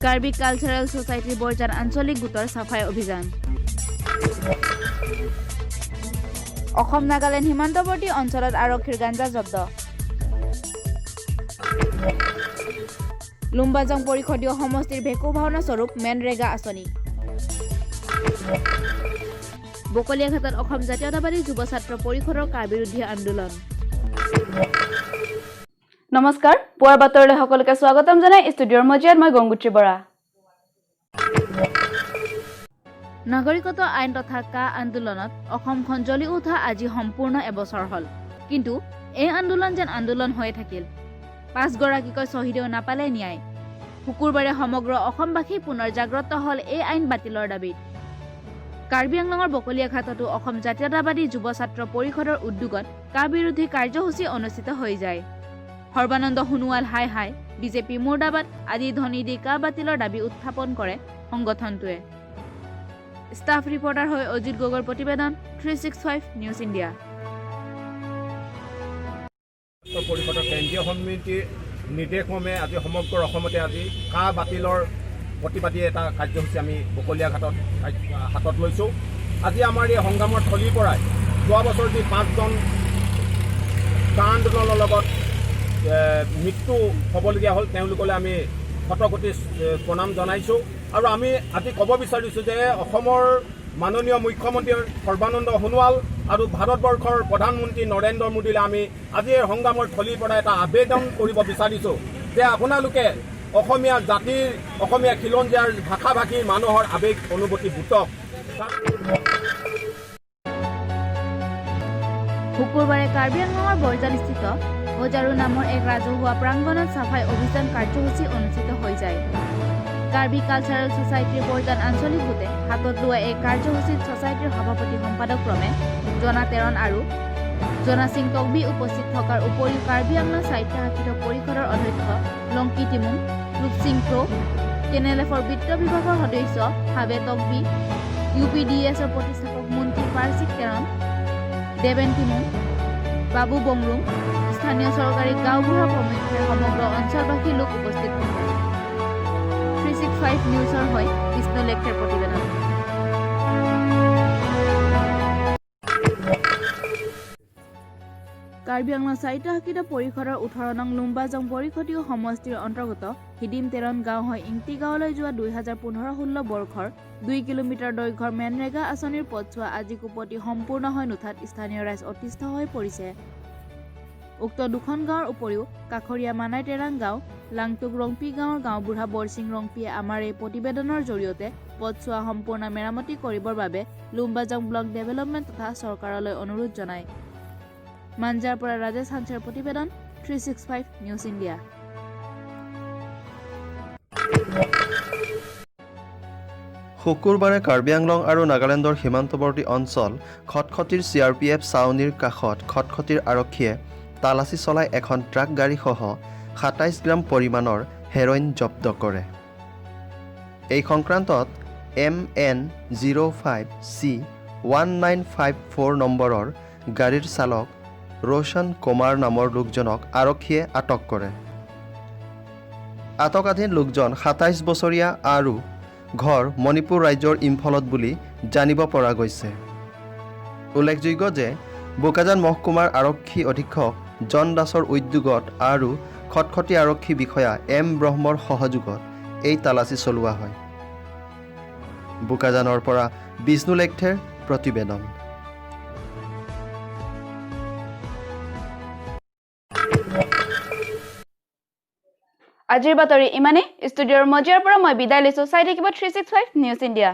Karbi cultural ছ'চাইটিৰ বৰজান আঞ্চলিক গোটৰ চাফাই অভিযান। অসম নাগালেণ্ড সীমান্তৱৰ্তী অঞ্চলত আৰক্ষীৰ গাঞ্জা জব্দ। লুম্বাজং পৰিষদীয় সমষ্টিৰ ভেকু ভাওনা স্বৰূপ মেনৰেগা আঁচনি। বকলীয়াঘাটত অসম জাতীয়তাবাদী যুৱ ছাত্ৰ পৰিষদৰ কা বিৰোধী আন্দোলন। নমস্কাৰ, পুৱাৰ বাতৰিলৈ সকলোকে স্বাগতম জনাই ষ্টুডিঅ'ৰ মজিয়াত মই গংগুত্ৰী বৰা। নাগৰিকত্ব আইন তথা কা আন্দোলনত অসমখন জ্বলি উঠা আজি সম্পূৰ্ণ এবছৰ হ'ল। কিন্তু এই আন্দোলন যেন আন্দোলন হৈয়ে থাকিল। পাঁচগৰাকীকৈ শ্বহীদেও নাপালে ন্যায়। শুকুৰবাৰে সমগ্ৰ অসমবাসী পুনৰ জাগ্ৰত হ'ল এই আইন বাতিলৰ দাবীত। কাৰ্বি আংলঙৰ বকলীয়াঘাটতো অসম জাতীয়তাবাদী যুৱ ছাত্ৰ পৰিষদৰ উদ্যোগত কা বিৰোধী কাৰ্যসূচী অনুষ্ঠিত হৈ যায়। সৰ্বানন্দ সোণোৱাল হাই হাই, বিজেপি মুৰ্দাবাদ আদি ধ্বনি দি কা বাতিলৰ দাবী উত্থাপন কৰে সংগঠনটোৱে। ষ্টাফ ৰিপৰ্টাৰ হৈ অজিত গগৈৰ প্ৰতিবেদন, 365 নিউজ ইণ্ডিয়া। পৰিষদৰ কেন্দ্ৰীয় সমিতিৰ নিৰ্দেশক্ৰমে আজি সমগ্ৰ অসমতে আজি কা বাতিলৰ প্ৰতিবাদী এটা কাৰ্যসূচী আমি বকলীয়াঘাটত হাতত লৈছোঁ। আজি আমাৰ এই সংগ্ৰামৰ থলীৰ পৰাই যোৱা বছৰ যি পাঁচজন কা আন্দোলনৰ লগত মৃত্যু হ'বলগীয়া হ'ল, তেওঁলোকলৈ আমি শতকোটি প্ৰণাম জনাইছোঁ। আৰু আমি আজি ক'ব বিচাৰিছোঁ যে অসমৰ মাননীয় মুখ্যমন্ত্ৰী সৰ্বানন্দ সোণোৱাল আৰু ভাৰতবৰ্ষৰ প্ৰধানমন্ত্ৰী নৰেন্দ্ৰ মোদীলৈ আমি আজি এই সংগ্ৰামৰ থলীৰ পৰা এটা আবেদন কৰিব বিচাৰিছোঁ যে আপোনালোকে অসমীয়া জাতিৰ, অসমীয়া খিলঞ্জীয়াৰ, ভাষা ভাষীৰ মানুহৰ আৱেগ অনুভূতি বুজক। শুকুৰবাৰে কাৰ্বি আংলঙৰ বৰজানস্থিত গজাৰু নামৰ এক ৰাজহুৱা প্ৰাংগণত চাফাই অভিযান কাৰ্যসূচী অনুষ্ঠিত হৈ যায়। কাৰ্বি কালচাৰেল ছ'চাইটিৰ বৰজান আঞ্চলিক গোটে হাতত লোৱা এই কাৰ্যসূচীত ছ'চাইটিৰ সভাপতি সম্পাদক ক্ৰমে জনা তেৰণ আৰু জনা সিং টকবি উপস্থিত থকাৰ উপৰিও কাৰ্বি আংলং স্বায়ত্তশাসিত পৰিষদৰ অধ্যক্ষ লংকি টিমুং, ৰূপসিং ক্ৰ', কেনেলেফৰ বিত্ত বিভাগৰ সদস্য হাবে টকবি, ইউ পি ডি এছৰ প্ৰতিষ্ঠাপক মন্ত্ৰী পাৰ্চিক তেৰণ, দেৱেন টিমুং, বাবু বংৰুং, স্থানীয় চৰকাৰী গাঁওবুঢ়া প্ৰমুখ্যে সমগ্ৰ অঞ্চলবাসী লোক উপস্থিত থাকে। 365 নিউজৰ হৈ বিষ্ণু লেখেৰ প্ৰতিবেদন। কাৰ্বি আংলং স্বায়ত্তশাসিত পৰিষদৰ 18 নং লুম্বাজং পৰিষদীয় সমষ্টিৰ অন্তৰ্গত হিদিম তেৰণ গাঁও হৈ ইংতি গাঁৱলৈ যোৱা 2015-16 বৰ্ষৰ 2 কিলোমিটাৰ দৈৰ্ঘ্যৰ মেনৰেগা আঁচনিৰ পথছোৱা আজিকোপতি সম্পূৰ্ণ হৈ নুঠাত স্থানীয় ৰাইজ অতিষ্ঠ হৈ পৰিছে। উক্ত দুখন গাঁৱৰ উপৰিও কাষৰীয়া মানাই তেৰাং গাঁও, লাংটুক ৰংপি গাঁৱৰ গাঁওবুঢ়া বৰছিং ৰংপিয়ে আমাৰ এই প্ৰতিবেদনৰ জৰিয়তে পথছোৱা সম্পূৰ্ণ মেৰামতি কৰিবৰ বাবে লুম্বাজং ব্লক ডেভেলপমেণ্ট তথা চৰকাৰলৈ অনুৰোধ জনায়। মাঞ্জাৰ পৰা ৰাজেশ হাঞ্চেৰ প্ৰতিবেদন, 365 নিউজ ইণ্ডিয়া। শুকুৰবাৰে কাৰ্বি আংলং আৰু নাগালেণ্ডৰ সীমান্তৱৰ্তী অঞ্চল খটখটিৰ চি আৰ পি এফ ছাউনীৰ কাষত খটখটিৰ আৰক্ষীয়ে তালাচী চলাই এখন ট্ৰাক গাড়ীসহ 27 গ্ৰাম পৰিমাণৰ হেৰইন জব্দ কৰে। এই সংক্ৰান্তত MN 05 C 1954 নম্বৰৰ গাড়ীৰ চালক ৰোশন কুমাৰ নামৰ লোকজনক আৰক্ষীয়ে আটক কৰে। আটকাধীন লোকজন 27 বছৰীয়া আৰু ঘৰ মণিপুৰ ৰাজ্যৰ ইম্ফলত বুলি জানিব পৰা গৈছে। উল্লেখযোগ্য যে বোকাজান মহকুমাৰ আৰক্ষী অধীক্ষক জন দাসৰ উদ্যোগত আৰু খটখটি আৰক্ষী বিষয়া এম ব্ৰহ্মৰ সহযোগত এই তালাচী চলোৱা হয়। বোকাজানৰ পৰা বিষ্ণু লেখথেৰ প্ৰতিবেদন। আজিৰ বাতৰি ইমানেই। ষ্টুডিঅ'ৰ মজিয়াৰ পৰা মই বিদায় লৈছোঁ। চাই থাকিব 365 নিউজ ইণ্ডিয়া।